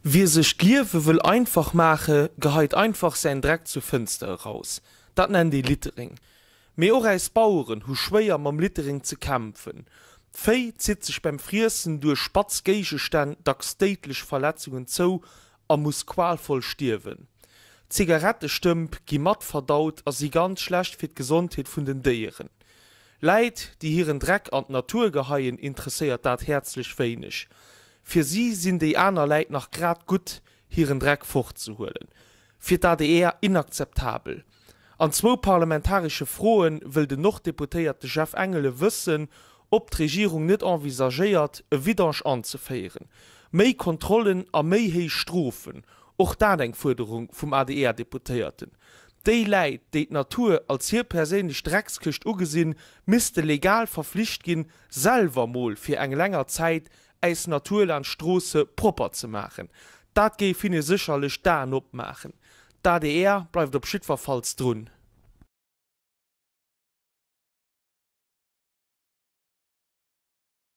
Wie sech d'Liewe wëll einfach maache, geheit einfach säin Dreck zur Fënster eraus. Dat nennt ee Littering. Mee och äis Baueren hu schwéier mam Littering ze kämpfen. D'Véi zitt sech beim Friessen duerch spatz Géigestänn dacks déidlech Verletzungen zou a muss qualvoll stierwen. Zigarettestëmp gi mat verdaut a si ganz schlecht fir d'Gesondheet vun den Déieren. Läit, déi hiren Dreck an d'Natur geheien, interesséiert dat häerzlech wéineg. Fir si sinn déi aner Läit nach grad gutt, hiren Dreck fortzehuelen. Fir d'ADR inakzeptabel. An zwou parlamentaresche Froe wëll den Norddeputéierte Jeff Engelen wëssen, ob d'Regierung net envisagéiert, e Vidange anzeféieren. Méi Kontrollen a méi héich Strofen, och dat eng Fuerderung vum ADR-Deputéierten. Déi Läit, déi d'Natur als hir perséinlech Dreckskëscht ugesinn, misste legal verflicht ginn, selwer mol fir eng länger Zäit äis Natur laanscht Stroosse propper ze maachen. Dat géif hinne sécherlech d'Aen opmaachen. D'adr bleift op jiddwerfalls drun.